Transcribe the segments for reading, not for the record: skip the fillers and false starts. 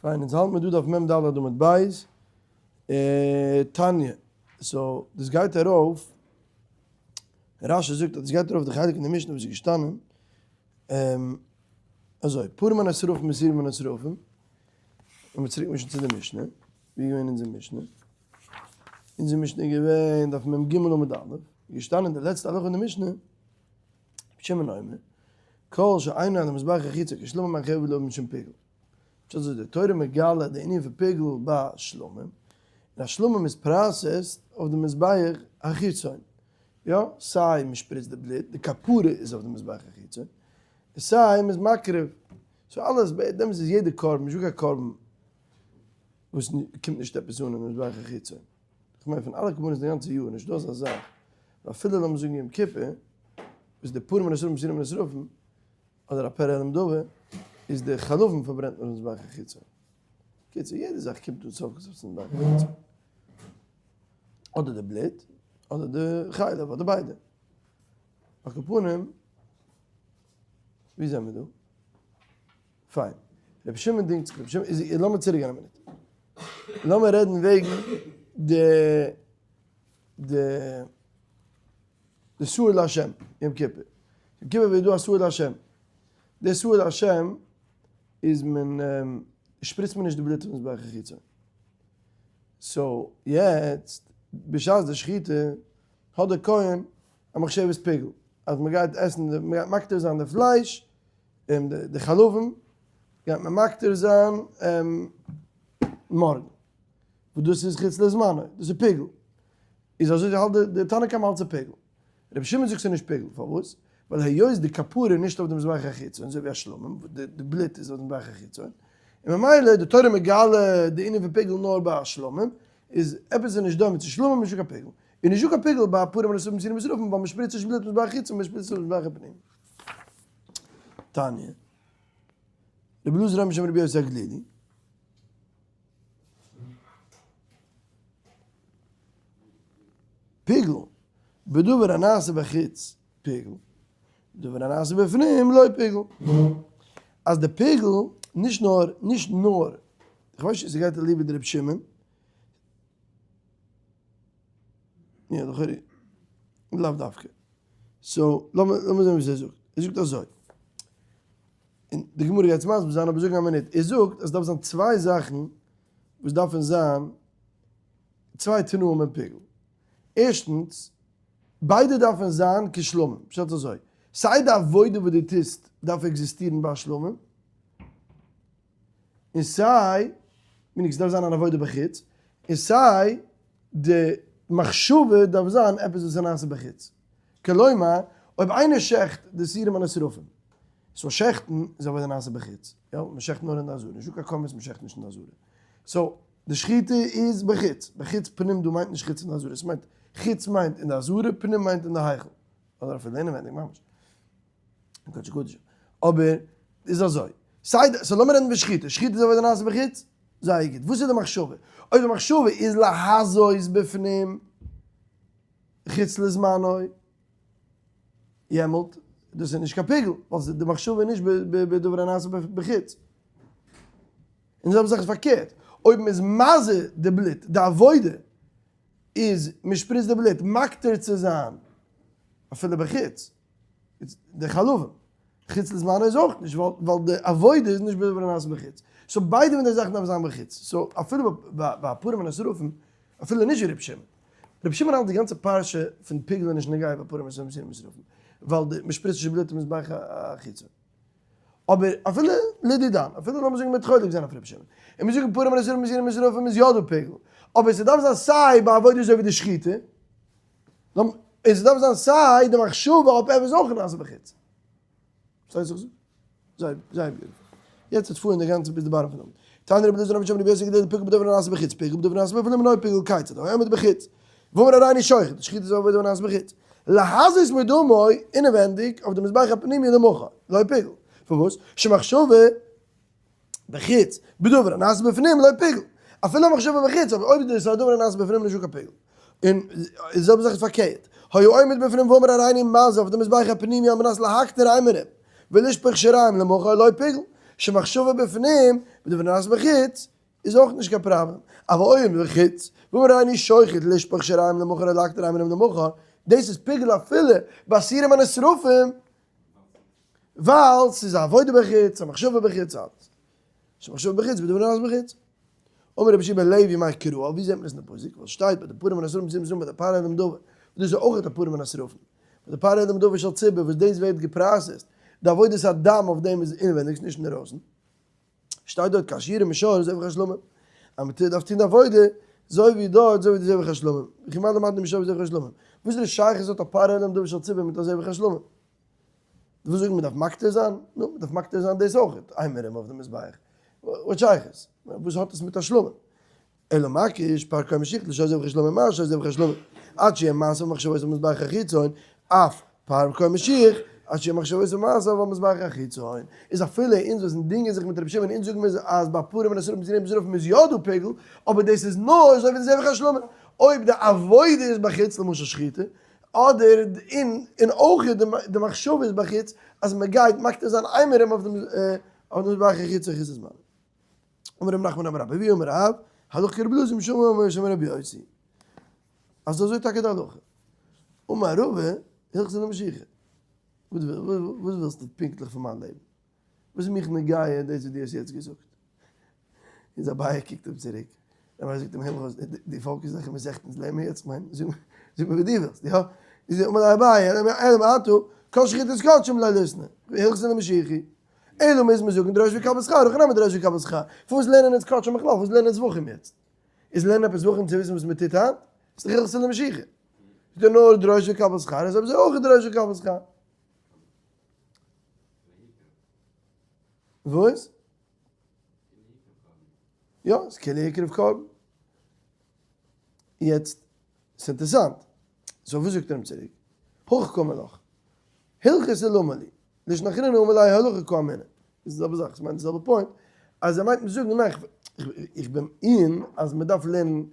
פיין, אונז האלט מיר דא דף מ ד עמוד ב', תניא, so דאס גייט ארויף, רש י זאגט אז דאס גייט ארויף די חלק אין די משנה וואס איז געשטאנען, אזוי, פרים הנשרפים ושעירים הנשרפים, לאמיר צוריק מישן צו די משנה, ווי איז געווען אונזער משנה? אונזער משנה איז געווען דף מ ג עמוד א', איז געשטאנען די לעצטע הלכה אין די משנה, רבי שמעון אומר, כל שאינו על המזבח החיצון כשלמים אין חייב עליו משום פיגול. פשט אזוי, די תורה מגלה די ענין פון פיגול ביי שלמים, און א שלמים איז processed אויף די מזבח החיצון, יא, סיי מען שפריצט די בלוט, די כפרה איז אויף די מזבח החיצון, און סיי מען איז מקריב, so אלעס, דעמאלטס איז יעדע קרבן, נישטא קיין קרבן וואס קומט נישט עפעס אן אין מזבח החיצון. כ'מיין פון אלע קרבנות די גאנצע יאר, נישטא אזא זאך, אפילו לאמיר זאגן יום כיפור, וואס די פרים הנשרפים ושעירים הנשרפים, אדער א פר העלם דבר, איז די חלבים פארברענט מען אויפן מזבח החיצון. קיצור, יעדע זאך קומט אן סוף כל סוף צום מזבח החיצון. אדער די בלוט, אדער די חלב, אדער ביידע. על כל פנים, ווי זעמיר דא? פיין. רבי שמעון דינגט זיך, רבי שמעון, איז, לאמיר צוריק גיין א מינוט. לאמיר רעדן וועגן די, די, די שעיר להשם, יום כיפור. יום כיפור איז דא א שעיר להשם. די שעיר להשם איז מען, שפריצט מען נישט די בלוט פון מזבח החיצון. so יעצט, בשעת די שחיטה, האט דער כהן א מחשבת פיגול, אז מען גייט עסן, מען גייט מקטיר זיין די פלייש, און די חלבים גייט מען מקטיר זיין מארגן, וואס דאס איז חוץ לזמנו, דאס איז פיגול, איז אזוי האלט די תנא קמא האלט ס'איז פיגול, רבי שמעון זאגט ס'איז נישט פיגול, פארוואס? ווייל היות די כפרה איז נישט אויף די מזבח החיצון, אזוי ווי א שלמים, וואס די בלוט איז אויף די מזבח החיצון, און ממילא די תורה מגלה די ענין פון פיגול נאר ביי א שלמים, איז עפעס איז נישט דומה צו שלמים נישטא קיין פיגול, איז נישטא קיין פיגול ביי פרים הנשרפים ושעירים הנשרפים ווייל מ'שפריצט נישט בלוט מזבח החיצון מ'שפריצט אויף מזבח הפנים. תניא, רבי אלעזר אומר בשם רבי יוסי הגלילי, פיגול, בדבר הנעשה בחוץ פיגול, בדבר הנעשה בפנים לא פיגול. אז די פיגול, נישט נאר, נישט נאר, איך ווייס נישט צו ס'גייט אליבא דרבי שמעון, יא לכאורה, לאו דווקא. so לאמיר לאמיר זען וואס ער זאגט. ער זאגט אזוי, און די גמרא גייט עס מסביר זיין, אבער זאגן א מינוט. ער זאגט אז עס דארף זיין צוויי זאכן וואס דארפן זיין צוויי תנאים אין פיגול. ערשטנס, ביידע דארפן זיין כשלמים. פשט אזוי, סיי די עבודה וואס דו טוסט דארף עקזיסטירן ביי שלמים, און סיי, meaning ס'דארף זיין אן עבודה בחוץ, און סיי די מחשבה דארף זיין עפעס וואס איז נעשה בחוץ. כלומר, אויב איינער שעכט די שעירים הנשרפים, so שעכטן איז עבודה נעשה בחוץ, יא, מען שעכט נאר אין די עזרה, נישטא קיין קרבנות מען שעכט נישט אין די עזרה. so, די שחיטה איז בחוץ, בחוץ פנים דא מיינט נישט חוץ אין די עזרה, עס מיינט, חוץ מיינט אין די עזרה, פנים מיינט אין די היכל, אדער אפילו אינעווענדיג ממש. אין קודש קדשים. אבער איז אזוי, סיי די, so לאמיר רעדן פון שחיטה, שחיטה איז עבודה נעשה בחוץ? זייער גוט, וואס איז די מחשבה? אויב די מחשבה איז להזות בפנים חוץ לזמנו, יעמאלט דאס איז נישט קיין פיגול, ווייל די מחשבה איז נישט בדבר הנעשה בחוץ. און די זעלבע זאך איז פארקערט, אויב מ'איז מזה די בלוט, די עבודה איז מ'שפריצט די בלוט מקטיר צו זיין אפילו בחוץ, די חלבים, חוץ לזמנו איז אויך נישט, ווייל די עבודה איז נישט בדבר הנעשה בחוץ. so ביידע פון די זאכן דארפן זיין בחוץ. so אפילו ביי פרים הנשרפים, אפילו נישט ווי רבי שמעון. רבי שמעון האלט די גאנצע פרשה פון פיגול איז נישט נוגע ביי פרים הנשרפים, ווייל די מ'שפריצט נישט בלוט אין מזבח החיצון. אבער אפילו לדידן, אפילו לאמיר זאגן מ'וועט חולק זיין אויף רבי שמעון, און מיר זאגן פרים הנשרפים ושעירים הנשרפים איז יא דא פיגול, אבער ס'דארף זיין סיי ביי עבודה אזוי ווי די שחיטה, און ס'דארף זיין סיי די מחשבה אויף עפעס אויך נעשה בחוץ. פארשטייסט וואס איך זאג? זייער זייער beautiful. יעצט וועט פארן די גאנצע ביז די bottom פון די עמוד. תניא רבי אלעזר אמר רבי יוסי הגלילי פיגול בדבר הנעשה בחוץ, פיגול בדבר הנעשה בפנים לא פיגול כיצד, היה עומד בחוץ. ואמר הריני שוחט, די שחיטה איז עבודה נעשה בחוץ. להזות מדמו אינעווענדיג אויף די מזבח הפנימי למחר, לא פיגול. פארוואס? שמחשבה בחוץ, בדבר הנעשה בפנים לא פיגול. אפילו מחשבה בחוץ, אבער אויב דאס איז א דבר הנעשה בפנים נישטא קיין פיגול. און די זעלבע זאך איז פארקערט, היה עומד בפנים ואמר הריני מזה אויף די מזבח הפנימי על מנת להקטיר אימורים ולשפוך שיריים למחר לא פיגול. שמחשבה בפנים. בדבר הנעשה בחוץ, איז אויך נישט קיין פראבלעם. אבל אויב בחוץ, ואמר הריני שוחט לשפוך שיריים למחר או להקטיר אימורים למחר, דאס איז פיגול אפילו באסירים הנשרפים, ווייל ס'איז א עבודה בחוץ, א מחשבה בחוץ, אלעס. שמחשבה בחוץ בדבר הנעשה בחוץ. אמר רבי יהושע בן לוי מאי קרא, ווי זעט מען עס אין די פסוק? ווייל שטייט ביי די פרים הנשרפים צום זמן ביי די פר העלם דבר, דאס איז אויך די פרים הנשרפים. ביי די פר העלם דבר של ציבור וואס דאס ווערט געפראסעסט, די עבודת הדם אויף דעם איז אינעווענדיגס נישט אינדערויסן. שטייט דארט כאשר יראה משור זבח השלמים, אז מען דארף טון די עבודה זוי ווי דארט זוי ווי די זבח השלמים, וכי מה למדנו משור וזבח השלמים, וואס איז די שייכות האט א פר העלם דבר של ציבור מיט א זבח השלמים? דו ווילסט זאגן מען דארף מקטיר זיין? נו, מען דארף מקטיר זיין דאס אויך, אימורים אויף די מזבח, וואס שייכות? וואס האט עס מיט א שלמים? אלא מקיש פר כהן משיח לשור זבח השלמים מה שור זבח השלמים עד שיהיה מעשה ומחשבות במזבח החיצון אף פר כהן משיח עד שיהיה מחשבות ומעשה במזבח החיצון איז אפילו אונז וואס דינגען זיך מיט רבי שמעון אונז זאגן מיר אז ביי פרים און אסורים זינים זרפים איז יא דא פיגול אבער דאס איז נאר אזוי ווי די זבח השלמים אויב די עבודה איז בחוץ למשל שחיטה אדער און און אויך די מחשבה איז בחוץ אז מען גייט מקטיר זיין אימורים אויף דעם מזבח החיצון חוץ לזמן. אמר רב נחמן אמר רב אבהו אמר רב, הלכה כרבי אלעזר משום אמר בשם רבי יוסי. אז אזוי טאקע די הלכה. אמר רבא, הלכתא דמשיחא. וואס ווילסטו פונקטליך פון מיין לעבן? וואס איז מיך נוגע דאס וואס דו האסט יעצט געזאגט? איז אביי קוקט אים צוריק, אביי זאגט אים הלכות, דו focus זיך אין מסכת אונז לערנען מיר יעצט, כ'מיין, זאג מיר וואס דו ווילסט, יא? איז אמר אביי, אלא מעתה, כל שחיטת קדשים לא ליתני, הלכתא דמשיחא. אלא מוז מען זאגן דרוש וקבל שכר, הכי נמי דרוש וקבל שכר. פארוואס לערנען אונז קדשים בכלל? פארוואס לערנען אונז זבחים יעצט? איז לערנען עפעס זבחים צו וויסן וואס מען טוט היינט? ס'איז דאך הלכתא דמשיחא. איז דא נאר דרוש וקבל שכר, איז אויב אזוי אויך דרוש וקבל שכר. וואס? יא, ס'איז כאילו הקריב קרבן. יעצט, ס'איז אינטערעסאנט. so וואס זאגט ער אים צוריק? הכי קאמר לך. הלכתא למה לי. לישנא אחרינא אמר ליה הלכה קאמינא. דאס איז די זעלבע זאך, עס מיינט די זעלבע point, אז ער מיינט מיר זאגן ניין, איך בין אין אז מען דארף לערנען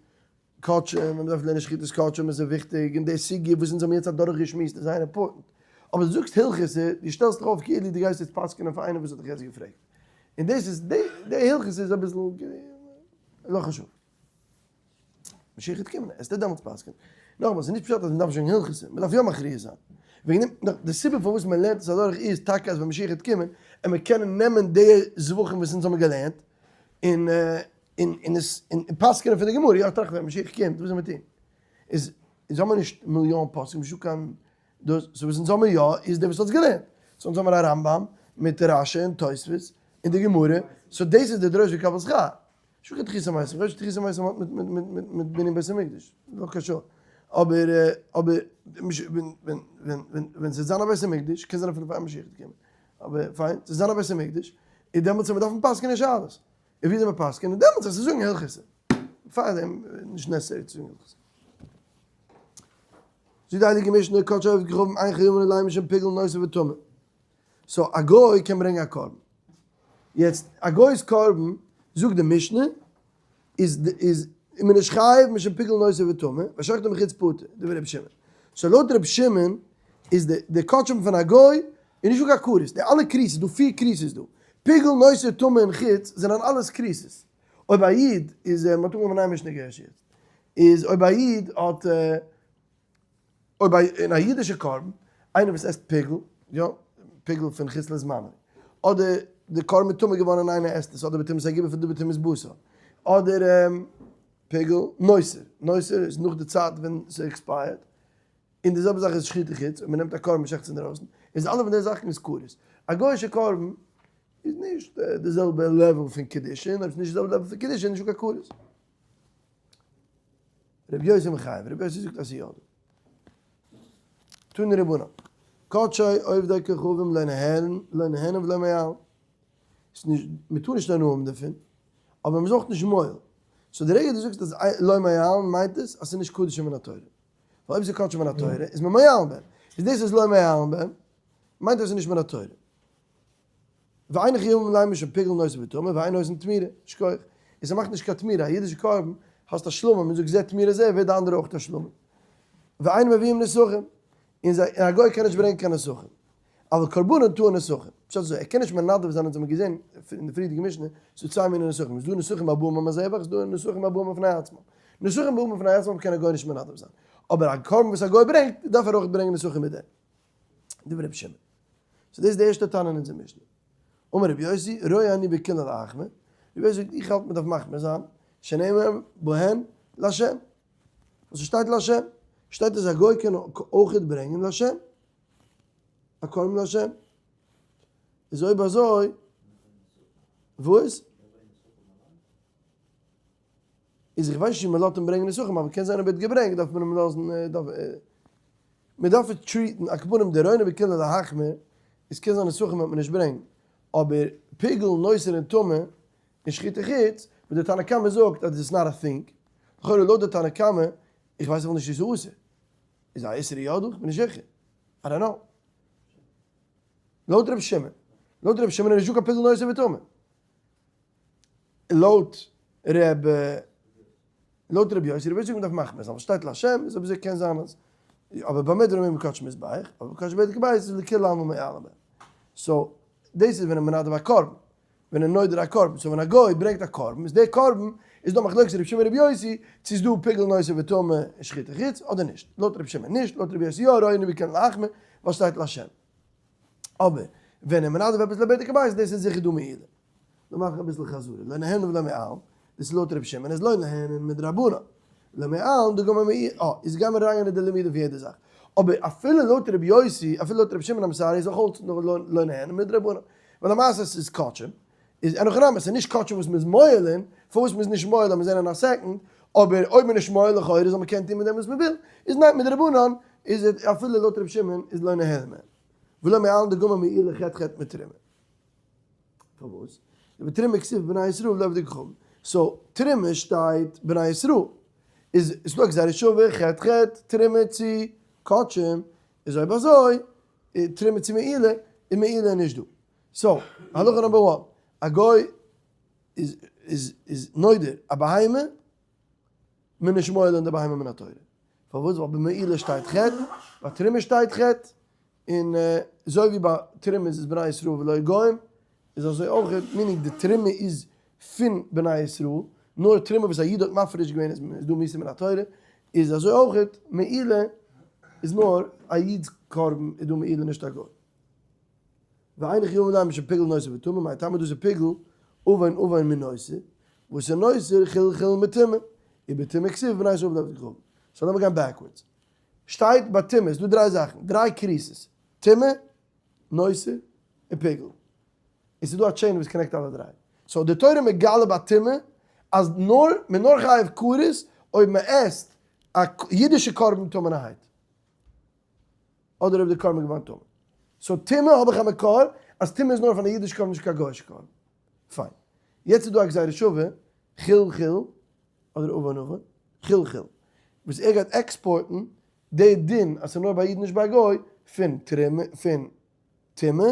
קדשים, און מען דארף לערנען שחיטת קדשים, עס איז וויכטיג, און די סוגיא וואס אונז האבן יעצט אדורכגעשמועסט איז זייער important. אבער דו זאגסט הלכתא, דו שטעלסט דיך אויף כאילו דו גייסט יעצט פסק'נען פאר איינעם וואס האט דיך יעצט געפרעגט. און דאס איז, די הלכתא איז אביסל לא חשוב. משיח וועט קומען, עס וועט דעמאלטס פסק'ען. נאכאמאל, ס'איז נישט פשט אז מ'דארף שוין הלכתא, מ'דארף יא מכריע זיין. וועגן דעם, די סיבה פארוואס מען לערנט עס אדורך איז טאקע אז ווען משיח וועט קומען, ער מען קענען נעמען די זבחים וואס אונז האבן געלערנט, און און און עס און פסק'ענען פון די גמרא, יא טראכט ווען משיח קומט, וואס זאל מען טון? איז אונז האבן נישט מיליאן פוסקים, נישטא קיין דאס, so וואס אונז האבן יא איז דער וואס האט עס געלערנט. so אונז האבן א רמב ם מיט רש י און תוספות און די גמרא, so דאס איז די דרוש וקבל שכר. נישט קיין תחית המתים, כ'ווייס נישט תחית המתים האט מיט מיט מיט מיט בנין בית המקדש, לא קשור, אבער אבער ווען ווען ווען ווען ווען ס'וועט זיין א בית המקדש, קען זיין אפילו פאר משיח וועט קומען, אבער פיין, ס'וועט זיין א בית המקדש, איז דעמאלטס וועט מען דארפן פסק'ענען שאלות, און ווי זאל מען פסק'ענען, דעמאלטס וועסטו זאגן הלכתא, פארדעם נישט necessary צו זאגן הלכתא. זאגט די הייליגע משנה, קדשי עובד כוכבים אין חייבין עליהם משום פיגול נותר וטמא. so א גוי קען ברענגען א קרבן. יעצט א גוי'ס קרבן, זאגט די משנה, איז איז מען נישט חייב משום פיגול נותר וטמא, והשוחטו מחוץ פטור, דברי רבי שמעון. so לויט רבי שמעון איז די די קדשים פון א גוי איז נישטא קיין כרת, די אלע כריתות, דא פיר כריתות דא, פיגול נותר טמא און חוץ זענען אלעס כריתות. אויב א איד איז, מען האט אנגעהויבן א נייע משנה געהערשט יעצט, איז אויב א איד האט אויב א אין א אידישע קרבן, איינער וואס עסט פיגול, יא, פיגול פון חוץ לזמנו, אדער די קרבן איז טמא געווארן און איינער עסט עס, אדער בטומאת הגוף אדער בטומאת בשר, אדער פיגול נותר, נותר איז נאך די צייט ווען ס'איז expired, און די זעלבע זאך איז שחיטה חוץ, אויב מ'נעמט א קרבן און שעכט עס אינדערויסן, איז אלע פון די זאכן איז כרת. א גוי'אישע קרבן איז נישט די זעלבע level פון קדושה, און אויב ס'איז נישט די זעלבע level פון קדושה איז נישטא קיין כרת. רבי יוסי מחייב, רבי יוסי זאגט אז ס'איז יא דא. תנו רבנן, קדשי עובדי כוכבים לא נהנין לא נהנין ולא מועלין. ס'איז נישט, מ'טאר נישט הנאה האבן דערפון, אבער מ'איז אויך נישט מועל. so די רגע דו זאגסט אז לא מועלין מיינט עס אז ס'איז נישט קדשים מן התורה. ווייל אויב ס'איז קדשים מן התורה איז מען מועלין בהם. איז דאס איז לא מועלין בהם מיינט אז ס'איז נישט מן התורה. ואין חייבין עליהם משום פיגול נותר וטמא ואין עושין תמורה, שכוח. און ס'מאכט נישט קיין תמורה, א אידישע קרבן האסט א שלמים, מען זאגט זה תמורת זה ווערט די אנדערע אויך א שלמים. ואין מביאים נסכים, און זיי, און א גוי קען נישט ברענגען קיין נסכים. אבל קרבנן טעון נסכים. פשט אזוי, ער קען נישט מנדב זיין אונז האבן געזען אין די פריערדיגע משנה, ס'איז דא צוויי מיני נסכים, ס'איז דא נסכים הבאים עם הזבח, ס'איז דא נסכים הבאים בפני עצמם. נסכים הבאים בפני עצמם קען א גוי נישט מנדב זיין. אבער א קרבן וואס א גוי ברענגט, דארף ער אויך ברענגען נסכים מיט דעם. דברי רבי שמעון. so דאס איז די ערשטע תנא אין אונזער משנה. אמר רבי יוסי, רואה אני בכולן להחמיר, רבי יוסי זאגט איך האלט מ'דארף מחמיר זיין, שנאמר בהן לה'. וואס שטייט לה'? שטייט אז א גוי קען אויכעט ברענגען לה'. א קרבן לה'. איז אויב אזוי, וואס? איז איך ווייס נישט צו מען לאזט אים ברענגען נסכים, אבער קען זיין אויב ער האט געברענגט דארף מען אים לאזן, מען דארף עס treat ן, על כל פנים די רואה אני בכולן להחמיר, איז קען זיין נסכים וועט מען נישט ברענגן, אבער פיגול נותר און טמא און שחוטי חוץ, וואס די תנא קמא זאגט אז it's not a thing, לכאורה לויט די תנא קמא, איך ווייס אפילו נישט צו ס'איז אסור, איז א איסור יא דא? כ'בין נישט זיכער, I don't know. לויט רבי שמעון, לויט רבי שמעון איז נישטא קיין פיגול נותר וטמא. לויט ר' לויט רבי יוסי, רבי יוסי זאגט מ'דארף מחמיר זיין, ווייל שטייט להשם, איז אויב אזוי קען זיין אז, אבער במה דברים אמורים בקדשי מזבח, אבער בקדשי בדק הבית איז לכולי עלמא מעלמא. so, דאס איז ווען ער מנדב א קרבן, ווען ער נודר א קרבן, so ווען א גוי ברענגט א קרבן, איז דער קרבן, איז דא מחלוקת רבי שמעון רבי יוסי, צו איז דא פיגול נותר וטמא און שחוטי חוץ, אדער נישט. לויט רבי שמעון נישט, לויט רבי יוסי יא, רואה אני בכולן להחמיר, ווייל שטייט להשם. אבער ווען ער מנדב עפעס לבדק הבית, דאס איז זיכער דא מעילה. לאמיר מאכן אביסל חזרה, לא נהנין ולא מועלין, דאס איז לויט רבי שמעון, איז לא נהנין מדרבנן, לא מועלין דגמר מעילה, אה, איז גמר אריינגיין אין די לימודים פון יעדע זאך, אבער אפילו לויט רבי יוסי, אפילו לויט רבי שמעון I'm sorry איז אויך אלץ נאר לא נהנין מדרבנן, ווייל למעשה עס איז קדשים, איז אין הכי נמי, עס איז נישט קדשים וואס מען איז מועל אין, פארוואס מען איז נישט מועל לאמיר זען אין א second, אבער אויב מען איז נישט מועל לכאורה זאל מען קענען טון מיט דעם וואס מען וויל, איז ניין מדרבנן, איז אפילו לויט רבי שמעון איז לא נהנין מהן, ולא מועלין דגמר מעילה חטא חטא מתרומה. פארוואס? דבתרומה כתיב בני ישראל ולא עובדי כוכבים. so תרומה שטייט בני ישראל. איז עס דא א גזירה שווה חטא חטא תרומה צו קדשים, איז אויב אזוי תרומה צו מעילה איז מעילה נישט דא. so הלכה number one, א גוי איז איז איז נודר א בהמה, מען נישט מועל אין די בהמה מן התורה. פארוואס? ווייל במעילה שטייט חטא, ביי תרומה שטייט חטא, און אזוי ווי ביי תרומה איז עס בני ישראל ולא גוים, איז אזוי אויך, meaning די תרומה איז פון בני ישראל, נאר תרומה וואס א איד האט מפריש געווען איז דא מיתה מן התורה, איז אזוי אויך מעילה איז נאר א איד'ס קרבן איז דא מעילה נישט א גוי. ואין חייבין עליהם משום פיגול נותר וטמא, מאי טעמא דאס איז פיגול עוון עוון מנותר, וואס איז נותר חולין חולין מטומאה, ובטומאה כתיב בני ישראל ולא עובדי כוכבים. so לאמיר גיין backwards. שטייט ביי טומאה איז דא דריי זאכן, דריי כריתות, טומאה, נותר, און פיגול. און ס'איז דא א chain וואס connect אלע דריי. so די תורה מגלה ביי טומאה אז נאר, מ'איז נאר חייב כרת אויב מ'עסט א אידישע קרבן טמא'נערהייט. אדער אויב די קרבן איז געווארן טמא. so טומאה האב איך א מקור אז טומאה איז נאר פון א אידישע קרבן נישט קיין גוי'אישע קרבן. פיין. יעצט איז דא א גזירה שווה, חולין חולין, אדער עוון עוון, חולין חולין, וואס ער גייט export ן די דין אז ס'איז נאר ביי א איד נישט ביי א גוי, פון תרומה, פון טומאה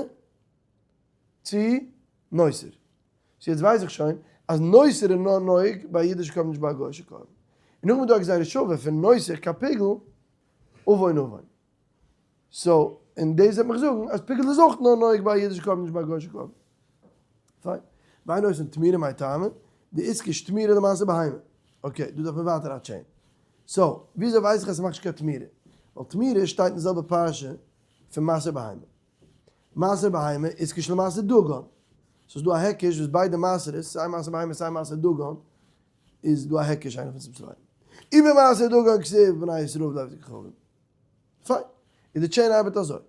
צו נותר. so יעצט ווייס איך שוין אז נותר איז נאר נוהג ביי א אידישע קרבן נישט ביי א גוי'אישע קרבן. און נאכדעם איז דא א גזירה שווה פון נותר קיין פיגול, עוון עוון. so, און דאס וועט מיך זאגן אז פיגול איז אויך נאר נוהג ביי א אידישע קרבן נישט ביי א גוי'אישע קרבן. פיין. ואין עושין תמורה מאי טעמא, דאיתקש תמורה למעשר בהמה. okay, דא דארף מען ווייטער א chain. so, וויאזוי ווייס איך אז ס'מאכט נישט קיין תמורה? ווייל תמורה שטייט אין די זעלבע פרשה פון מעשר בהמה. מעשר בהמה איתקש למעשר דגן. ס'איז דא א היקש וואס ביידע מעשרות, סיי מעשר בהמה סיי מעשר דגן, איז דא א היקש איינער פון צום צווייטן. ובמעשר דגן כתיב בני ישראל ולא עובדי כוכבים. פיין. איז די chain ארבעט אזוי.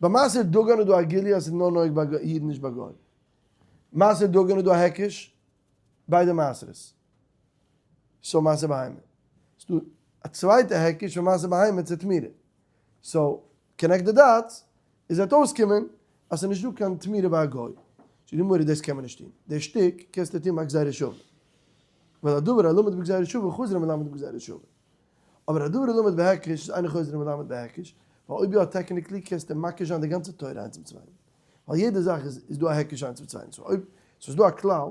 ביי מעשר דגן איז דא א גילוי אז ס'איז נאר נוהג ביי אידן נישט ביי גוים. מעשר דגן איז דא א היקש ביידע מעשרות. so מעשר בהמה. ס'איז דא א צווייטע היקש פון מעשר בהמה צו תמורה. so connect the dots איז וועט אויסקומען אז ס'איז נישט דא קיין תמורה ביי א גוי. זאגט די גמרא דאס קען מען נישט טון. די שטיק קענסטו טון ביי גזירה שווה. ווייל הדבר הלמד בגזירה שווה חוזר ומלמד בגזירה שווה. אבער הדבר הלמד בהיקש איז אינו חוזר ומלמד בהיקש, ווייל אויב יא technically קענסטו מקיש זיין די גאנצע תורה איינס צום צווייטן. ווייל יעדע זאך איז איז דא א היקש איינס צום צווייטן. so אויב ס'איז דא א כלל,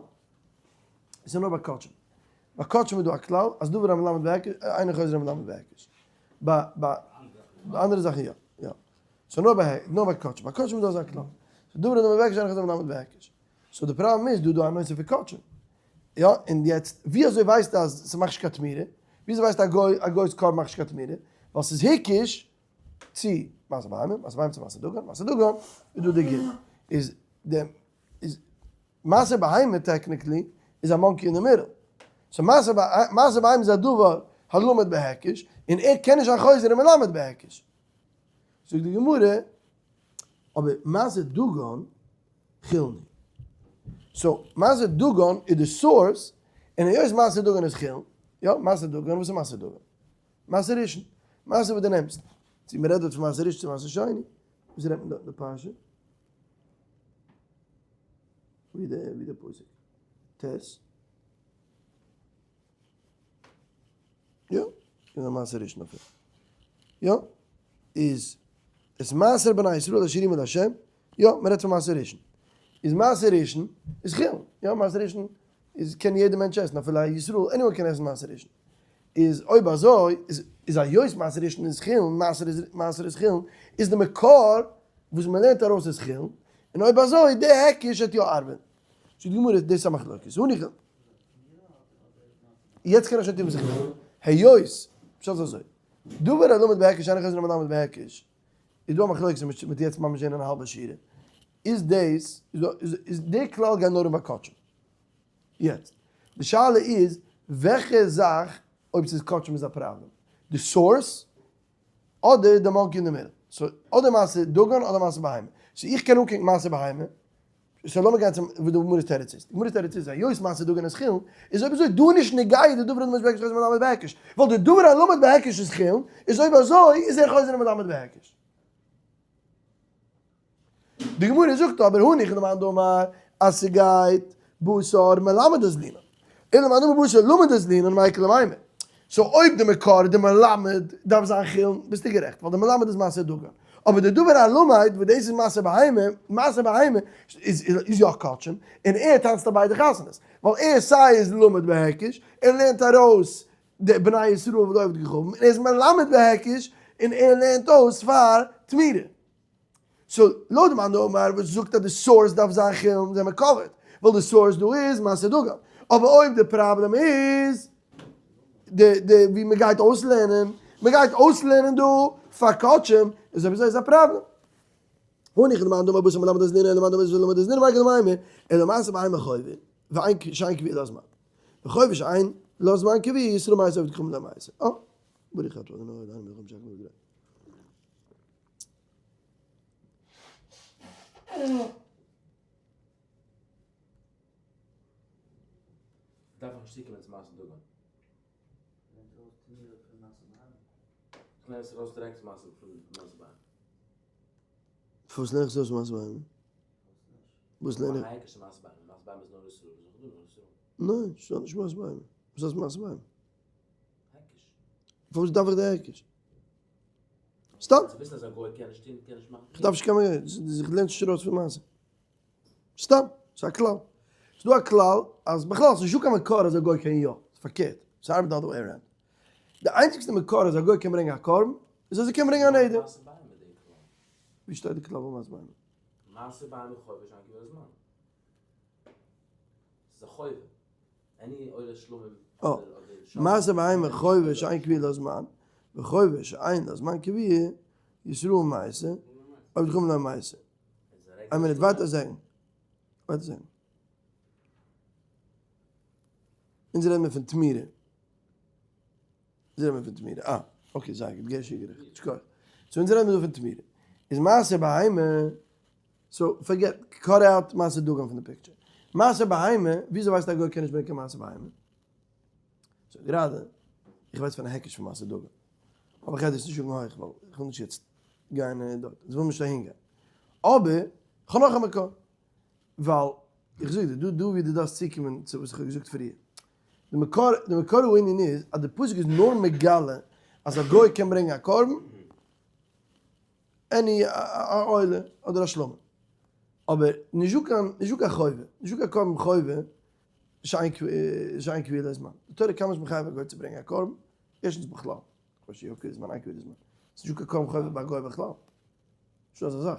עס איז נאר ביי קדשים. ביי קדשים איז דא א כלל אז דבר המלמד בהיקש אינו חוזר ומלמד בהיקש. ביי ביי אנדערע זאכן יא. יא. so נאר ביי נאר ביי קדשים, ביי קדשים איז דא אזא כלל. so דבר הלמד בהיקש אינו חוזר ומלמד בהיקש. so די פראבלעם איז דא דא א נושא פון קדשים. יא, און יעצט ווי אזוי ווייסטו אז ס'מאכט נישט קיין תמורה? ווי אזוי ווייסטו א גוי א גוי'ס קרבן מאכט נישט קיין תמורה? ווייל ס'איז היקש צו מעשר בהמה, מעשר בהמה צו מעשר דגן, מעשר דגן איז דא די ג' איז די איז מעשר בהמה technically איז א monkey אין די middle. so מעשר מעשר בהמה איז א דבר הלמד בהיקש, און ער קען נישט זיין חוזר און מלמד בהיקש. זאגט די גמרא, אבער מעשר דגן חולין. so מעשר דגן איז די source, און היות מעשר דגן איז חולין, יא, מעשר דגן, וואס איז מעשר דגן? מעשר ראשון, מעשר וואס דו נעמסט, צו מען רעדט דארט פון מעשר ראשון צו מעשר שני, וואס רעדט מען דארט אין די פרשה? ווי די ווי די פסוק? ט. יא, איז א מעשר ראשון אויף אים. יא, איז עס מעשר בני ישראל אשר יראו לה', יא, מען רעדט פון מעשר ראשון. איז מעשר ראשון איז חולין, יא, מעשר ראשון איז קען יעדער מענטש עסן אפילו א ישראל, anyone קען עסן מעשר ראשון. איז אויב אזוי איז איז היות מעשר ראשון איז חולין, מעשר איז מעשר איז חולין, איז די מקור וואס מען לערנט ארויס איז חולין, און אויב אזוי די היקש וועט יא ארבען. זאגט די גמרא דאס איז א מחלוקת. הניחא. יעצט קען איך שוין טון וואס איך וויל. היות, פשט איז אזוי, דבר הלמד בהיקש אינו חוזר ומלמד בהיקש, איז דא א מחלוקת מ'וועט מ'וועט יעצט ממש זען אין א האלבע שורה, איז דאס, איז די כלל גייט נאר אן ביי קדשים. יעצט, די שאלה איז וועלכע זאך אויב ס'איז קדשים איז א פראבלעם, די source אדער די monkey אין די middle. so אדער מעשר דגן אדער מעשר בהמה. so איך קען אנקוקן מעשר בהמה, so לאמיר גיין צום וואס די גמרא'ס תירוץ איז. די גמרא'ס תירוץ איז היות מעשר דגן איז חולין, איז אויב אזוי דא נישט נוגע די דבר הלמד בהיקש חוזר ומלמד בהיקש. ווייל די דבר הלמד בהיקש איז חולין, איז אויב אזוי איז ער חוזר ומלמד בהיקש. די גמרא זאגט אבער הניחא למאן דאמר אז ס'גייט בתר מלמד אזלינן, אלא למאן דאמר בתר למד אזלינן מאי איכא למימר, so אויב די מקור די מלמד דארף זיין חולין ביסטו גערעכט ווייל די מלמד איז מעשר דגן, אבער די דבר הלמד וואס דאס איז מעשר בהמה, מעשר בהמה איז יא קדשים, און ער טאנצט אויף ביידע חתונות, ווייל ער סיי איז למד בהיקש, ער לערנט ארויס די בני ישראל ולא עובד כוכבים, און ער איז מלמד בהיקש, און ער לערנט אויס פאר תמורה. so לויט די מאן דאמר וואס זאגט אז די source דארף זיין חולין זעמער covered, ווייל די source דא איז מעשר דגן. אבער אויב די פראבלעם איז די די ווי מען גייט אויסלערנען, מען גייט אויסלערנען דא פאר קדשים, איז אויב אזוי איז א פראבלעם. הניחא למאן דאמר בתר מלמד אזלינן אלא למאן דאמר בתר למד אזלינן מאי איכא למימר, אלא מעשר בהמה חובה, ואין שאין קביעה לזמן. וחובה שאין לה זמן קביעה ישראל מעשר עובד כוכבים לא מעשר. אה, ברוך אתה אדוני אלוהינו מלך העולם שהכל נהיה בדברו. דארף איך נישט צוקומען צו מעשה דגן. איך לערן עס ארויס דירעקט פון מעשה בהמה. פארוואס לערן איך עס ארויס פון מעשה בהמה? וואס לערן איך? ניין, ס'איז נישט מעשה בהמה. וואס הייסט מעשה בהמה? פארוואס דארף איך די היקש? סתם. איך דארף נישט קיין איך לערן נישט ארויס פון מעשה. סתם, ס'איז א כלל. ס'איז דא א כלל אז בכלל ס'איז נישטא קיין מקור אז א גוי קען יא. ס'איז פארקערט. ס'ארבעט די other way around. די איינציגסטע מקור אז א גוי קען ברענגען א קרבן איז אז ער קען ברענגען א נדר. ווי שטייט די כלל פון מעשה בהמה? מעשה בהמה חובה שאין קביעה לזמן. ס'איז א חובה. עני עולה שלמים אה, מעשה בהמה חובה שאין קביעה לזמן, וחובה שאין לזמן קביעה, ישראל מעשה, עובד כוכבים לא מעשה. איין מינוט, ווייטער זען. ווייטער זען. אונז רעדן מיר פון תמורה. אונז רעדן מיר פון תמורה. אה, okay, זייער גוט, גערשי גערעכט. שכוח. so אונז רעדן מיר דא פון תמורה. איז מעשה בהמה so forget, cut out מעשר דגן פון די picture. מעשר בהמה, וויאזוי ווייסטו א גוי קען נישט ברענגען קיין מעשר בהמה? so גראדע, איך ווייס פון א היקש פון מעשר דגן. אבער איך גיי דאס נישט זאגן הויך ווייל איך וויל נישט יעצט גיין דארט, אונז ווילן נישט אהין גיין. אבער, איך האב נאך א מקור. ווייל, איך זאג דיר, דא דא ווי דו דארפסט צוקומען צו וואס איך האב געזאגט פריער. די מקור, די מקור הענין איז אז די פסוק איז נאר מגלה אז א גוי קען ברענגען א קרבן, any א עולה אדער א שלמים. אבער נישט דא קיין, נישט דא קיין חובה, נישט דא קיין קרבן חובה שאין קביעה לזמן. די תורה קען נישט מחייב א גוי צו ברענגען א קרבן, ערשטנס בכלל, כ'ווייס נישט יא קביעה לזמן, אין קביעה לזמן. ס'נישט דא קיין קרבן חובה ביי א גוי בכלל. נישטא אזא זאך.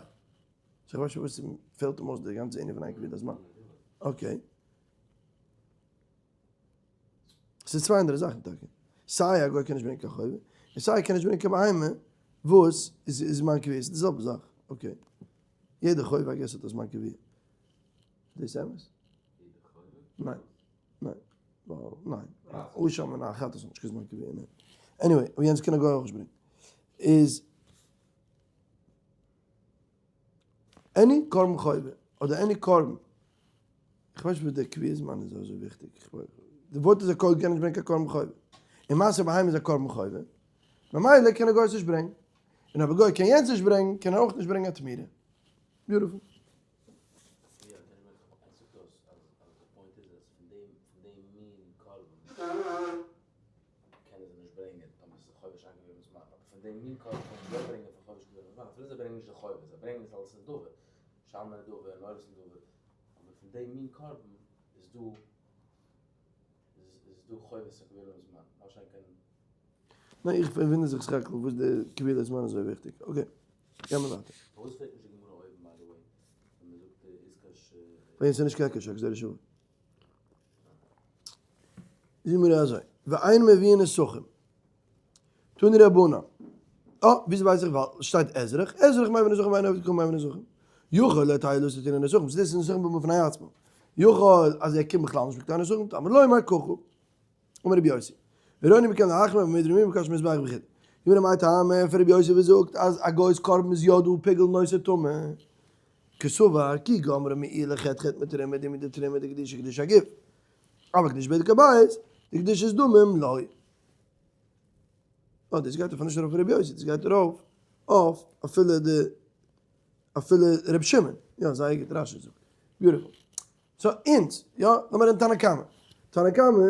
סאו איך ווייס נישט וואס פעלט אים אויס די גאנצע ענין פון איין קביעות הזמן. okay. ס'איז צוויי אנדערע זאכן טאקע. סיי א גוי קען נישט ברענגען קיין חובה, און סיי ער קען נישט ברענגען קיין בהמה וואס איז זמן קביעה. ס'איז די זעלבע זאך. okay. יעדע חובה I guess האט א זמן קביעה. דאס אמת? ניין. ניין. ניין. אשם און א חטאת האט נישט קיין זמן קביעה. ניין. anyway, אבער יענץ קען א גוי אויך נישט ברענגען. איז any קרבן חובה אדער any קרבן, איך ווייס נישט וואס דער קביעות זמן איז אזוי וויכטיג, די ווארט איז א גוי קען נישט ברענגען קיין קרבן חובה, און מעשר בהמה איז א קרבן חובה, ממילא קען א גוי עס נישט ברענגען, און אויב א גוי קען יענץ נישט ברענגען קען ער אויך נישט ברענגען א תמורה. beautiful. קענען זיי נישט ברענגען טאמער ס'איז חובה שאין קביעה בזמן, אבער פון דעם מין קרבן קען מען יא ברענגען פון חובה שקבועה בזמן, אפילו זיי ברענגען נישט די חובה, זיי ברענגען עס אלס נדבה, שלמי נדבה און עולת נדבה, אבער פון דעם מין קרבן איז דא איז דא חובת הקביעה בזמן, מה שאין כן. ניין איך וואונדער זיך סך הכל וואס די קביעת הזמן איז אזוי וויכטיג, okay גיימער ווייטער. פארוואס פרעגט נישט די גמרא אויבן by the way ווען מ'זאגט איז קש. ווייל ס'איז נישט קיין קשיא, גזירה שוה. זאגן מיר אזוי, ואין מביאין נסכים. תנו רבנן. אה, וויאזוי ווייס איך? ווייל שטייט אזרח, אזרח מביא נסכים ואין עובד כוכבים מביא נסכים. יכול לא תהא עילתו טעונה נסכים, ס'איז דאס נסכים בפני עצמו. יכול אז ער קומט בכלל נישט מיט קיין נסכים, תלמוד לומר ככה. אמר רבי יוסי, הראינו מכאן להחמיר במדר' מי בקש מזבח וכו'. גמרא מאי טעמא פון רבי יוסי וואס זאגט אז א גוי'ס קרבן איז יא דא פיגול נושא טומאה. קסבר כי גמרא מעילה חטא חטא מתרומה דמי דתרומה דקדושה קדוש הגוף. אבל קדוש בדק הבית, דקדושת דמים לא. אה, דאס גייט אויף נישט ארויף רבי יוסי, דאס גייט ארויף אויף אפילו די אפילו רבי שמעון. יא, זייער גוט, רשי זאגט. beautiful. so אונז, יא, לאמיר רעדן תנא קמא. תנא קמא,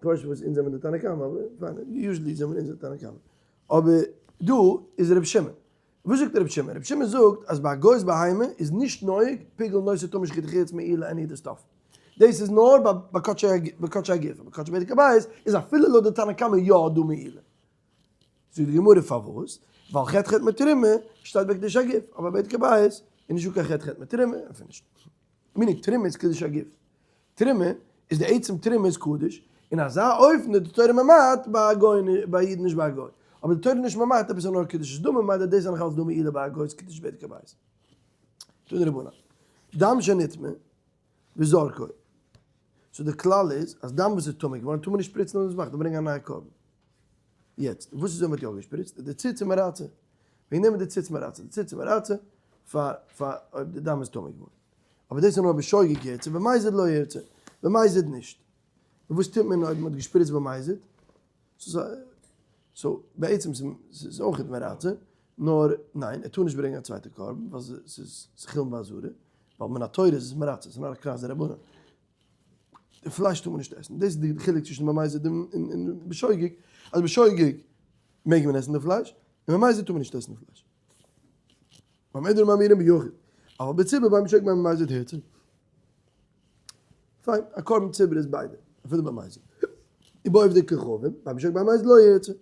כ'ווייס נישט וואס אונז זעמיר די תנא קמא, אבער פיין, usually זעמיר אונז די תנא קמא. אבער דא איז רבי שמעון. וואס זאגט רבי שמעון? רבי שמעון זאגט אז ביי א גוי'ס בהמה איז נישט נוהג פיגול נושא טומאה שחיטה חוץ מעילה any די stuff. דאס איז נאר ביי קדשי הגוף, ביי קדשי בדק הבית איז אפילו לויט די תנא קמא יא דא מעילה. זאגט די גמרא פארוואס? ווייל חטא חטא מתרומה שטייט ביי קדושת הגוף, אבער ביי בדק הבית איז נישטא קיין חטא חטא מתרומה, אפילו נישט. meaning תרומה איז קדוש הגוף. תרומה איז די עצם תרומה איז קדוש, אין אזא אופן איז די תורה ממעט ביי א גוי ביי א איד נישט ביי א גוי. אבער די תורה איז נישט ממעט עפעס נאר קדושת דמים ממילא דאס איז נאך אלס דא מעילה ביי א גוי איז קדוש בדק הבית. תנו רבנן. דם שנטמא וזרקו. so די כלל איז אז דם וואס איז טמא געווארן טאר מען נישט שפריצן אויף די מזבח, דארף ברענגען א נייע קרבן. יעצט וואס איז אויב מען האט יא געשפריצט? די ציץ איז מרצה. וועגן דעם איז די ציץ מרצה. די ציץ איז מרצה פאר פאר אויב די דם איז טמא געווארן. אבער דאס איז נאר בשוגג ירצה, במזיד לא ירצה. במזיד נישט. און וואס טוט מען אויב מען האט געשפריצט במזיד? so בעצם ס'איז אויך מרצה, נאר ניין ער טאר נישט ברענגען א צווייטע קרבן ווייל ס'איז חולין בעזרה, ווייל מן התורה איז עס מרצה, ס'איז נאר א קנס דרבנן. די פלייש טאר מען נישט עסן, דאס איז די חילוק צווישן במזיד און בשוגג, אז בשוגג מעג מען עסן די פלייש, און במזיד טאר מען נישט עסן די פלייש. במה דברים אמורים ביחיד, אבל בציבור בין בשוגג בין במזיד הורצה. פיין, א קרבן ציבור איז ביידע, אפילו במזיד. ובעובדי כוכבים, בין בשוגג בין במזיד לא הורצה.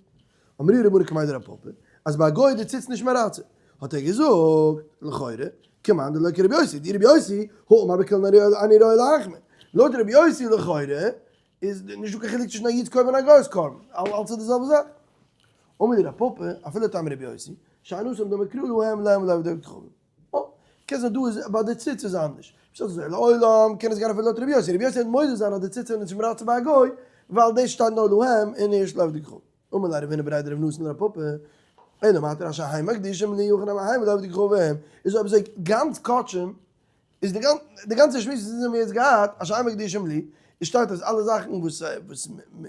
אמרי רבנן כמאי דרב פפא, אז ביי א גוי איז די ציץ נישט מרצה. האט ער געזאגט, לכאורה, כמאן דלא כרבי יוסי, דאי רבי יוסי, הא אמר בכולן אני רואה להחמיר. לויט רבי יוסי לכאורה, איז נישטא קיין חילוק צווישן א איד'ס קרבן און א גוי'ס קרבן, אלץ איז די זעלבע זאך. אמר לי רב פפא, אפילו לטעמיה רבי יוסי, שאין התם דאמר קרא להם להם ולעובדי כוכבים. אה, קען זיין דא איז ביי די ציץ איז אנדערש. פשט אזוי, לעולם קען עס גיין אפילו לויט רבי יוסי, רבי יוסי וועט מודה זיין אז די ציץ איז נישט מרצה ביי א גוי, ווייל דאס שטייט נאר להם און נישט לעובדי כוכבים. אמר ליה רב הונא בריה דרב נתן לרב פפא, אלא מעתה אשר הם מקדישים לי הכי נמי הם ולעובדי כוכבים, איז אויב אזוי גאנץ קדשים איז די די גאנצע שמועס וואס אונז האבן יעצט געהאט, אשר הם מקדישים לי, איז שטייט אז אלע זאכן וואס וואס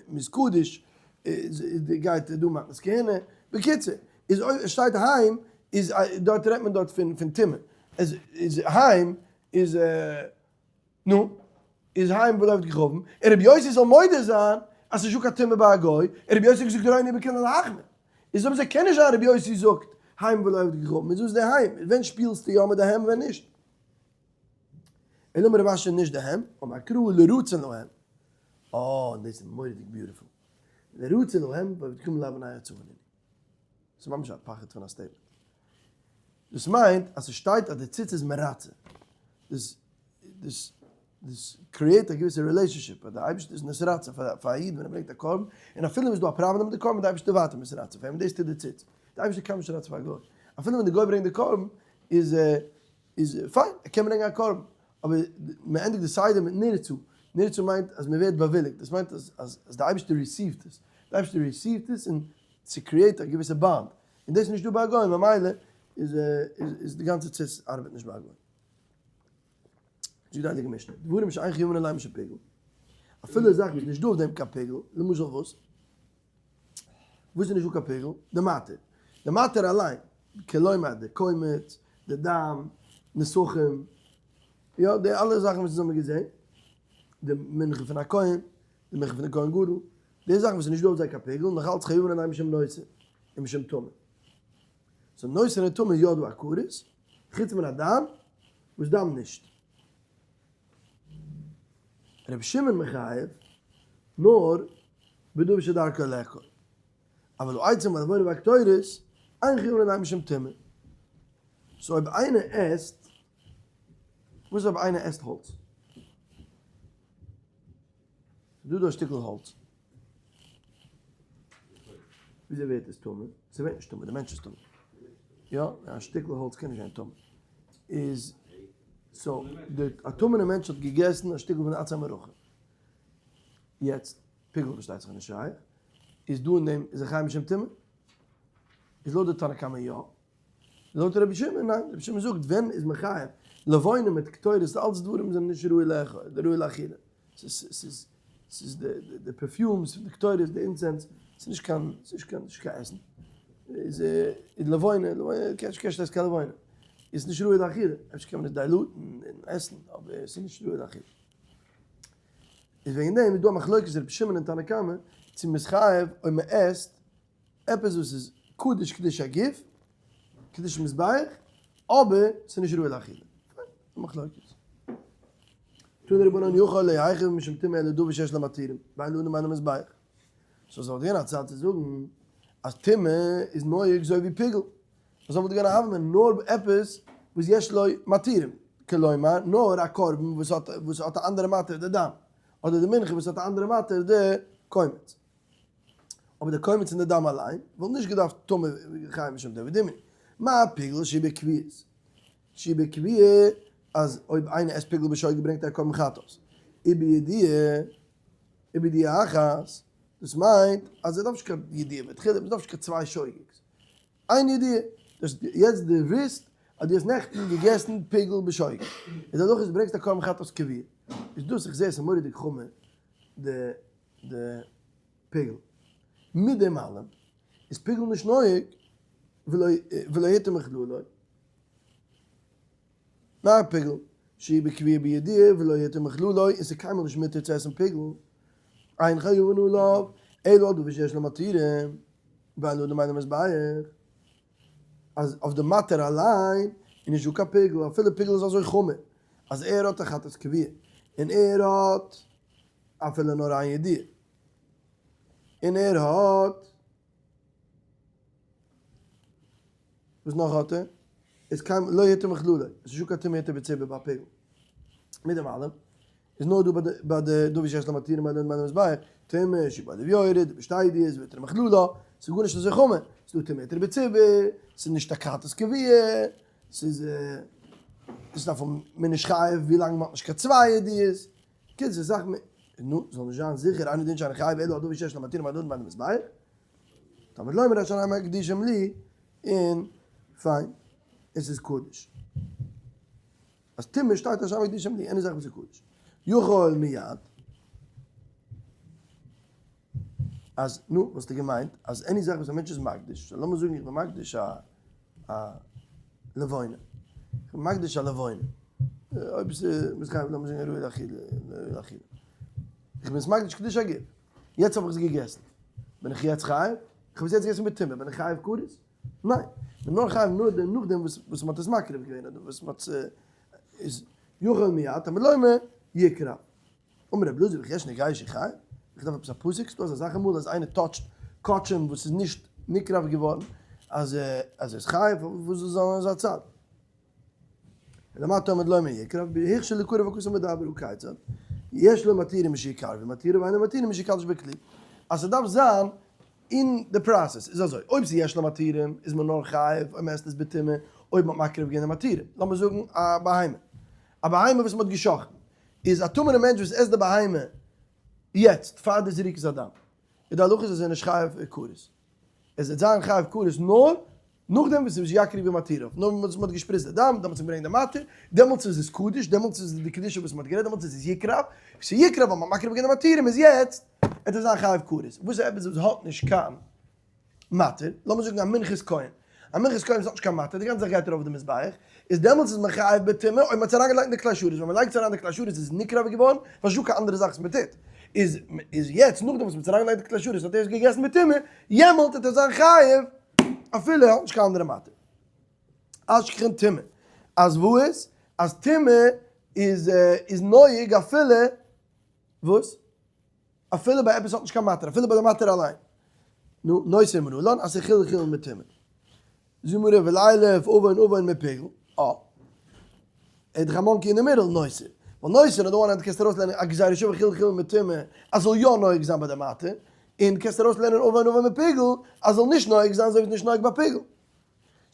מ'איז קדוש איז גייט דא מתנות כהונה, בקיצור, איז אויב עס שטייט הם איז דארט רעדט מען דארט פון פון טומאה, איז איז הם איז נו, איז הם ולעובדי כוכבים, און רבי יוסי זאל מודה זיין אז ס'נישט דא קיין טומאה ביי א גוי, און רבי יוסי האט געזאגט הריני בכולן להחמיר, איז אויב אזוי קען נישט זיין רבי יוסי זאגט הם ולעובדי כוכבים, איז וואס די הם? ווען שפילסטו יא מיט די הם ווען נישט? אלא אמר רב אשי נישט די הם, אמר קרא לרצון להם. אה, דאס איז מורא'דיג beautiful. לרצון להם ועובדי כוכבים לאו בני הצלה נינהו. ס'איז ממש א פחד פון א statement. דאס מיינט אז ס'שטייט אז די ציץ איז מרצה. דאס דאס דאס create א געוויסע relationship אז די אייבערשטער איז נתרצה פאר פאר א איד ווען ער ברענגט א קרבן, און אפילו ווען ס'איז דא א פראבלעם מיט די קרבן איז די אייבערשטער ווייטער מתרצה פאר אים, דאס טוט די ציץ. די אייבערשטער קען נישט רצה פאר א גוי. אפילו ווען די גוי ברענגט די קרבן איז איז פיין, ער קען ברענגען א קרבן, אבער מען ענדיגט די סדר מיט נרצה, נרצה מיינט אז מען ווערט באוויליגט, דאס מיינט אז אז די אייבערשטער receive ט עס, די אייבערשטער receive ט עס און ס' create א געוויסע bond, און דאס איז נישט דא ביי א גוי, ממילא איז איז די גאנצע ציץ ארבעט נישט ביי א גוי. זאגט די הייליגע משנה, דברים שאין חייבין עליהם משום פיגול, אפילו זאכן וואס איז נישט דא אויף דעם קיין פיגול, למשל וואס? וואס איז נישט דא קיין פיגול? די מתיר. די מתיר אליין, כלומר די קומץ, די דם, נסכים, יא, די אלע זאכן וואס אונז האבן געזען, די מנחה פון א כהן, די מנחה פון די כהן גדול, די זאכן וואס איז נישט דא אויף זיי קיין פיגול, נאך אלץ חייבין עליהם משום נותר ומשום טמא. so נותר און טמא איז יא דא א כרת, חוץ מן הדם, וואס דם נישט. רבי שמעון מחייב נאר בדבר שדרכו לאכול, אבל העצים והלבונה והקטורת אין חייבין עליהם משום טומאה. so אויב איינער עסט, וואס איז אויב איינער עסט האלץ? ס'דא דא א שטיקל האלץ. וויאזוי ווערט עס טמא? ס'ווערט נישט טמא, די מענטש איז טמא. יא, א שטיקל האלץ קען נישט זיין טמא. איז so די א טמא'נע מענטש האט געגעסן א שטיקל פון די עצי המערכה. יעצט, פיגול פארשטייט זיך איז נישט שייך. איז דא אין דעם, איז ער חייב משום טומאה? איז לויט די תנא קמא יא. לויט רבי שמעון ניין. רבי שמעון זאגט ווען איז מען חייב? לבונה מיט קטורת די אלץ דברים זענען נישט ראוי לאכול, ראוי לאכילה. ס'איז ס'איז די perfumes פון די קטורת די incense, ס'איז נישט קיין ס'איז נישט קיין נישט קיין עסן. איז לבונה, לבונה קענסט נישט עסן קיין לבונה. איז נישט ראוי לאכילה. אפשר קען מען עס dilute ן און עסן, אבער ס'איז נישט ראוי לאכילה. איז וועגן דעם איז דא א מחלוקת רבי שמעון און תנא קמא צו מ'איז חייב אויב מ'עסט עפעס וואס איז קדוש קדוש הגוף, קדוש מזבח, אבער ס'איז נישט ראוי לאכילה. פיין, א מחלוקת. תנו רבנן יכול לא יחייב משום טומאה אלא דבר שיש לו מתירים, בין לאדם ובין למזבח. so ס'וואלט געווען א צד צו זאגן אז טומאה איז נוהג אזוי ווי פיגול. אזוי וואלט געווען א הוה אמינא נאר עפעס וואס יש לו מתירים, כלומר נאר א קרבן וואס האט וואס האט א אנדערע מתיר די דם, אדער די מנחה וואס האט א אנדערע מתיר די קומץ. אבער די קומץ און די דם אליין וואלט נישט געדארפט טמא חייב משום טומאה ודומי מה פיגול שהוא בקביעות שהוא בקביעה אז אויב איינער עסט פיגול בשוגג ברענגט ער א קרבן חטאת ובידיעה ובידיעה אחת דאס מיינט אז ער דארף נישט קיין ידיעה בתחילה מען דארף נישט קיין צוויי שוגג'ס איין ידיעה דאס יעצט די וויסט אז דו האסט נעכטן געגעסן פיגול בשוגג איז א דאך ברענגסט א קרבן חטאת קביעה איז דאס איך זעה עס איז מורא'דיג חמור די די פיגול. מיט דעם אלעם איז פיגול נישט נוהג ולא היתר מכללו. מה פיגול שהוא בקביעה בידיעה ולא היתר מכללו און ס'איז קיינמאל נישט מותר צו עסן פיגול. אין חייבין עליו אלא על דבר שיש לו מתירים ואין לאדם אינו מזבח. אז אויף די מתיר אליין איז נישט דא קיין פיגול אפילו פיגול איז אזוי חמור אז ער האט א חטאת קביעה און ער האט אפילו נאר איין ידיעה. און ער האט, וואס נאך האט ער? איז קיין לא היתר מכללו, עס איז נישטא קיין טומאה היתר בציבור ביי פיגול. מיט דעם אלעם, איז נאר דא ביי די ביי די דבר שיש לו מתירים ביי די מזבח, טומאה שבא לב יורד, בשתי ידיעות והיתר מכללו, ס'איז גארנישט אזוי חמור, ס'איז דא טומאה היתר בציבור, ס'איז נישט א חטאת קביעה, ס'איז עס דארף מען נישט חייב ווילאנג מ'האט נישט קיין צוויי ידיעות. קיצור זאך מ. נו, זאל נישט זיין זיכער אינו דין שאני חייב אלא על דבר שיש לו מתירים בין אדם ובין למזבח. תלמוד לומר אשר הם מקדישים לי, און פיין, עס איז קדוש. אז טומאה שטייט אשר הם מקדישים לי, any זאך וואס איז קדוש. יכול מיד. אז נו, וואלסטו געמיינט אז any זאך וואס א מענטש איז מקדיש, so לאמיר זאגן איך בין מקדיש א א לבונה, איך בין מקדיש א לבונה, אויב עס איז חייב לאמיר זאגן ראוי לאכילה, ראוי לאכילה, איך בין עס מקדיש קדוש הגוף, יעצט האב איך עס געגעסן, בין איך יעצט חייב? איך האב עס יעצט געגעסן בטומאה, בין איך חייב כרת? ניין, איך בין נאר חייב נאכדעם וואס מען האט עס מקריב געווען, אדער וואס מען האט עס איז יכול מיד, תלמוד לומר יקרב. אמר רבי אלעזר וכי יש נוגע שחי? איך דארף עפעס א פסוק? ס'דא אזא זאך אמאל אז איינער touch ט קדשים וואס איז נישט נקרב געווארן? אז אז ער איז חייב, פארוואס זאל זיין אזא צד? למה תלמוד לומר יקרב, בהכשר לקרב הכתוב מדבר וכיצד, יש לו מתירים משיקרב ומתירים ואינו מתירים משיקדש בכלי. אז ס'דארף זיין אין די process איז אזוי, אויב ס'איז יש לו מתירים איז מען נאר חייב אויב מ'עסט עס בטומאה, אויב מ'האט מקריב געווען די מתירים, לאמיר זאגן א בהמה, א בהמה וואס מ'האט גע'שחט'ן, איז א טמא'נע מענטש וואס עסט די בהמה יעצט פאר די זריקת הדם, איז די הלכה איז אז ער איז נישט חייב כרת, עס וועט זיין חייב כרת נאר נאכדעם וואס ס'איז יקריב ומתיריו, נאר וואס מ'האט געשפריצט די דם, דעמאלטס האט מען געברענגט די מתיר, דעמאלטס איז עס קדוש, דעמאלטס איז די קדושה וואס מ'האט גערעדט, דעמאלטס איז עס יקרב, ס'איז יקרב ווייל מ'האט מקריב געווען די מתירים, איז יעצט וועט עס זיין חייב כרת. וואס איז עפעס וואס האט נישט קיין מתיר, לאמיר זאגן א מנחת כהן, א מנחת כהן וואס האט נישט קיין מתיר, די גאנצע זאך גייט ארויף די מזבח, איז דעמאלטס איז מען חייב בטומאה אויב מ'האט עס אריינגעלייגט אין די כלי שרת, ווען מ'לייגט עס אריין אין די כלי שרת איז עס נקרב געווארן, ווייל ס'נישטא קיין אנדערע זאך וואס מ'טוט, איז איז יעצט נאכדעם וואס מ'האט עס אריינגעלייגט אין די כלי שרת האט ער עס געגעסן בטומאה, יעמאלט וועט ער זיין חייב אפילו ער האט נישט קיין אנדערע מתיר. אשכחן טומאה, אז וואס? אז טומאה איז איז נוהג אפילו וואס? אפילו ביי עפעס האט נישט קיין מתיר, אפילו ביי די מתיר אליין. נו, נותר מנלן, אז ס'איז חילול חילול מטומאה. זאגט גמרא ולילף עוון עוון מפיגול, אה. ער איז דאך א monkey אין די middle, נותר. ווייל נותר אן די one hand קענסטו ארויסלערנען א גזירה שווה חילול חילול מטומאה אז זאל יא נוהג זיין ביי די מתיר, און קענסט ארויסלערנען עוון עוון מפיגול אז זאל נישט נוהג זיין אזוי ווי ס'איז נישט נוהג ביי פיגול.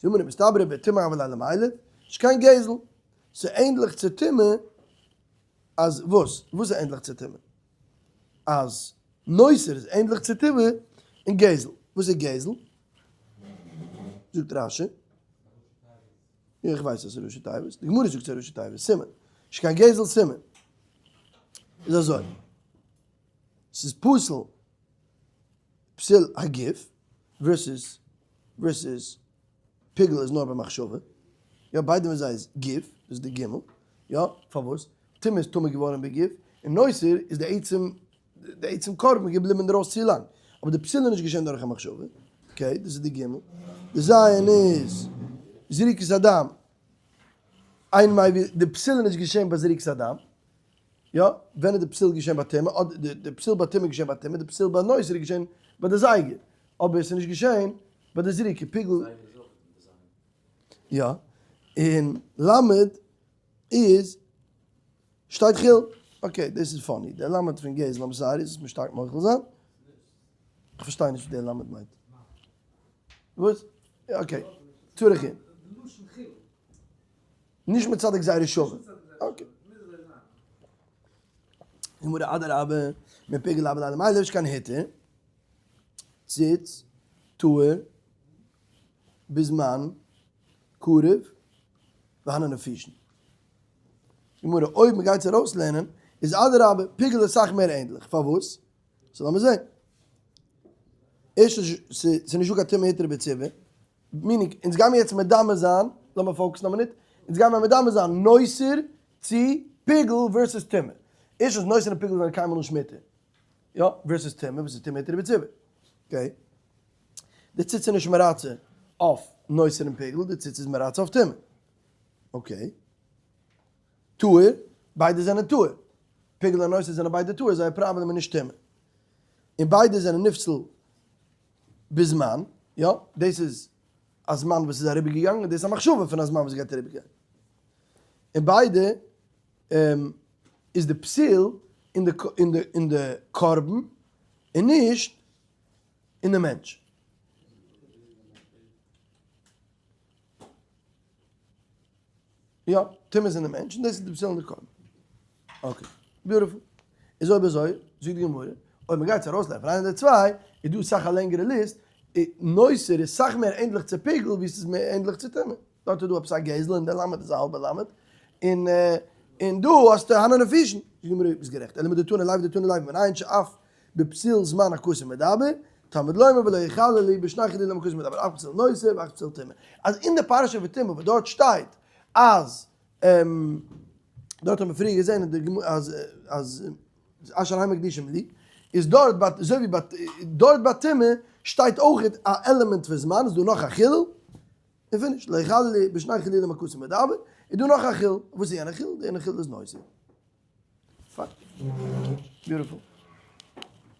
זאגט גמרא מסתברא בטומאה הוה ליה למילף, נישט קיין גזל. ס'איז ענדליך צו טומאה אז וואס? וואס איז ענדליך צו טומאה? אז נותר איז ענדליך צו טומאה און גזל. וואס איז גזל? זאגט רש"י. איך ווייס אז ס'איז ראשי תיבות. די גמרא זאגט ס'איז ראשי תיבות. סימן. נישט קיין גזל סימן. איז אזוי. ס'איז פסול פסיל הגוף versus versus פיגול איז נאר במחשבה. יא ביידע פון זיי איז גוף, דאס איז די גימל. יא, פארוואס? טומאה איז טמא געווארן בגוף, און נותר איז די עצם די עצם קרבן געבליבן אינדערויס צו לאנג. אבער די פסילה איז נישט געשען דורך א מחשבה. okay, דאס איז די גימל. די זיין איז זריקת הדם. איין מאי ווי די פסילה איז נישט געשען ביי זריקת הדם. יא, ווען איז די פסיל געשען ביי טומאה? אדער די די פסיל ביי טומאה איז געשען ביי טומאה, די פסיל ביי נותר איז געשען ביי די זייגער. אבער עס איז נישט געשען ביי די זריקה. פיגול. יא. און למד איז שטייט חיל. okay, דאס איז funny. דער למד פון גזל, I'm sorry, זאלסט מיר שטארק מוחל זיין. איך פארשטיי נישט וואס דער למד מיינט. וואס? okay. צריך עיון. נישט מצד גזירה שווה. okay. גמרא אדרבה, מפיגול הוה ליה למילף נישט קיין היתר. ציץ, טהור, בזמן, קרב, והני נפישין. גמרא, אויב מ'גייט עס ארויסלערנען, איז אדרבה, פיגול איז אסאך מער ענדליך. פארוואס? so לאמיר זען. ערשטנס, ס'איז נישטא קיין טומאה היתר בציבור. meaning, אונז גיימיר יעצט מדמה זיין, לאמיר focus ן א מינוט, אונז גיימיר מדמה זיין נותר צו פיגול versus טומאה. ערשטנס, נותר און פיגול זענען קיינמאל נישט מותר. יא, versus טומאה, וואס איז טומאה היתר בציבור. okay. די ציץ איז נישט מרצה אויף נותר און פיגול, די ציץ איז מרצה אויף טומאה. okay. טהור, ביידע זענען טהור. פיגול און נותר זענען ביידע טהור, זייער פראבלעם איז נישט טומאה. און ביידע זענען נפסל בזמן, יא, דאס איז א זמן וואס איז אריבערגעגאנגען, און דאס איז א מחשבה פון א זמן וואס גייט אריבערגיין. און ביידע איז די פסיל אין די אין די קרבן און נישט אין די מענטש. יא, טומאה איז אין די מענטש און דאס איז די פסיל אין די קרבן. okay, beautiful. איז אויב אזוי, זאגט די גמרא, אויב מען גייט צו ארויסלערנען פון איינע די צוויי, איז דא סאך א לענגערע list, נותר איז סאך מער ענדליך צו פיגול ווי ס'איז מער ענדליך צו טומאה. דארט איז דא עפעס א גזל און דער למד איז א האלבע למד, און און דא האסטו הני נפישין. זאגט די גמרא, ביסט גערעכט, אלא מדתנא לוי דתנא לוי מנין שאף בפסיל זמן הכתוב מדבר, תלמוד לומר ולא יחללו בשני חילולים הכתוב מדבר אף פסיל נותר ואף פסיל טומאה. אז אין די פרשה פון טומאה וואס דארט שטייט אז דארט האט מען פריער געזען אין די גמ' אז אז אשר הם הקדישים לי, איז דארט ביי אזוי ווי ביי דארט ביי טומאה שטייט אויך א עלעמענט פון זמן, איז דא נאך א חילול, און finish, לא יחללו בשני חילולים הכתוב מדבר, איז דא נאך א חילול, וואס איז יענע חילול? יענע חילול איז נותר. פיין. beautiful.